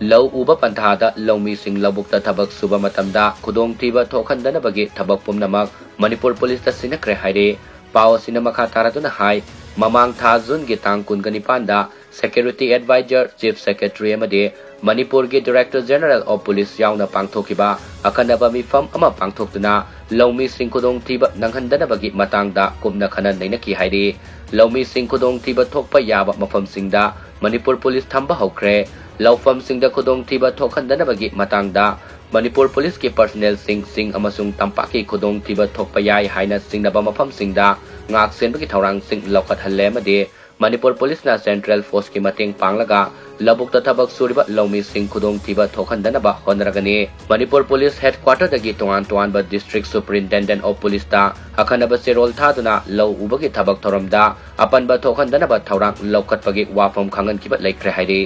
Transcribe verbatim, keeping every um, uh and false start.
ꯂꯧ ꯎꯕ ꯄꯟꯊꯥꯗ ꯂꯧꯃꯤꯁꯤꯡ ꯂꯧꯕꯨꯛꯇ ꯊꯕꯛ ꯁꯨꯕ ꯃꯇꯝꯗ ꯈꯨꯗꯣꯡꯊꯤꯕ ꯊꯣꯛꯍꯟꯗꯅꯕꯒꯤ ꯊꯕꯛ ꯄꯨꯝꯅꯃꯛ ꯃꯅꯤꯄꯨꯔ ꯄꯨꯂꯤꯁꯇ ꯁꯤꯟꯅꯈ꯭ꯔꯦ ꯍꯥꯏꯔꯤ꯫ ꯄꯥꯎ ꯑꯁꯤꯅ ꯃꯈꯥ ꯇꯥꯔꯗꯨꯅ ꯍꯥꯏ, ꯃꯃꯥꯡ ꯊꯥ ꯖꯨꯟꯒꯤ ꯇꯥꯡ ꯀꯨꯟꯒ ꯅꯤꯄꯥꯟꯗ Security Advisor, Chief Secretary ꯑꯃꯗꯤ ꯃꯅꯤꯄꯨꯔꯒꯤ Director General of Police ꯌꯥꯎꯅ ꯄꯥꯡꯊꯣꯛꯈꯤꯕ ꯑꯈꯟꯅꯕ ꯃꯤꯐꯝ ꯑꯃ ꯄꯥꯡꯊꯣꯛꯇꯨꯅ ꯂꯧꯃꯤꯁꯤꯡ ꯈꯨꯗꯣꯡꯊꯤꯕ ꯅꯪꯍꯟꯗꯅꯕꯒꯤ ꯃꯇꯥꯡꯗ ꯀꯨꯞꯅ ꯈꯟꯅ ꯅꯩꯅꯈꯤ ꯍꯥꯏꯔꯤ꯫ ꯂꯧꯃꯤꯁꯤꯡ ꯈꯨꯗꯣꯡꯊꯤꯕ ꯊꯣꯛꯄ ꯌꯥꯕ ꯃꯐꯝꯁꯤꯡꯗ ꯃꯅꯤꯄꯨꯔ ꯄꯨꯂꯤꯁ ꯊꯝꯕ ꯍꯧꯈ꯭ꯔꯦ꯫ ꯂꯧꯐꯝꯁꯤꯡꯗ ꯈꯨꯗꯣꯡꯊꯤꯕ ꯊꯣꯛꯍꯟꯗꯅꯕꯒꯤ ꯃꯇꯥꯡꯗ ꯃꯅꯤꯄꯨꯔ ꯄꯨꯂꯤꯁꯀꯤ ꯄꯔꯁꯅꯦꯜꯁꯤꯡ ꯆꯤꯡ ꯑꯃꯁꯨꯡ ꯇꯝꯄꯥꯛꯀꯤ ꯈꯨꯗꯣꯡꯊꯤꯕ ꯊꯣꯛꯄ ꯌꯥꯏ ꯍꯥꯏꯅ ꯆꯤꯡꯅꯕ ꯃꯐꯝꯁꯤꯡꯗ ꯉꯥꯛ ꯁꯦꯟꯕꯒꯤ ꯊꯧꯔꯥꯡꯁꯤꯡ ꯂꯧꯈꯠꯍꯜꯂꯦ ꯑꯃꯗꯤ ꯃꯅꯤꯄꯨꯔ ꯄꯨꯂꯤꯁꯅ ꯁꯦꯟꯇ꯭ꯔꯦꯜ ꯐꯣꯔꯁꯀꯤ ꯃꯇꯦꯡ ꯄꯥꯡꯂꯒ ꯂꯧꯕꯨꯛꯇ ꯊꯕꯛ ꯁꯨꯔꯤꯕ ꯂꯧꯃꯤꯁꯤꯡ ꯈꯨꯗꯣꯡꯊꯤꯕ ꯊꯣꯛꯍꯟꯗꯅꯕ ꯍꯣꯠꯅꯔꯒꯅꯤ꯫ ꯃꯅꯤꯄꯨꯔ ꯄꯨꯂꯤꯁ ꯍꯦꯗꯀ꯭ꯋꯥꯇꯔꯗꯒꯤ ꯇꯣꯉꯥꯟ ꯇꯣꯉꯥꯟꯕ ꯗꯤꯁꯇ꯭ꯔꯤꯛ ꯁꯨꯄꯔꯤꯟꯇꯦꯟꯗꯦꯟ ꯑꯣꯐ ꯄꯨꯂꯤꯁꯇ ꯑꯈꯟꯅꯕ ꯆꯦꯔꯣꯜ ꯊꯥꯗꯨꯅ ꯂꯧ ꯎꯕꯒꯤ ꯊꯕꯛ ꯊꯧꯔꯝꯗ ꯑꯄꯟꯕ ꯊꯣꯛꯍꯟꯗꯅꯕ ꯊꯧꯔꯥꯡ ꯂꯧꯈꯠꯄꯒꯤ ꯋꯥꯐꯝ ꯈꯪꯍꯟꯈꯤꯕ ꯂꯩꯈ꯭ꯔꯦ ꯍꯥꯏꯔꯤ꯫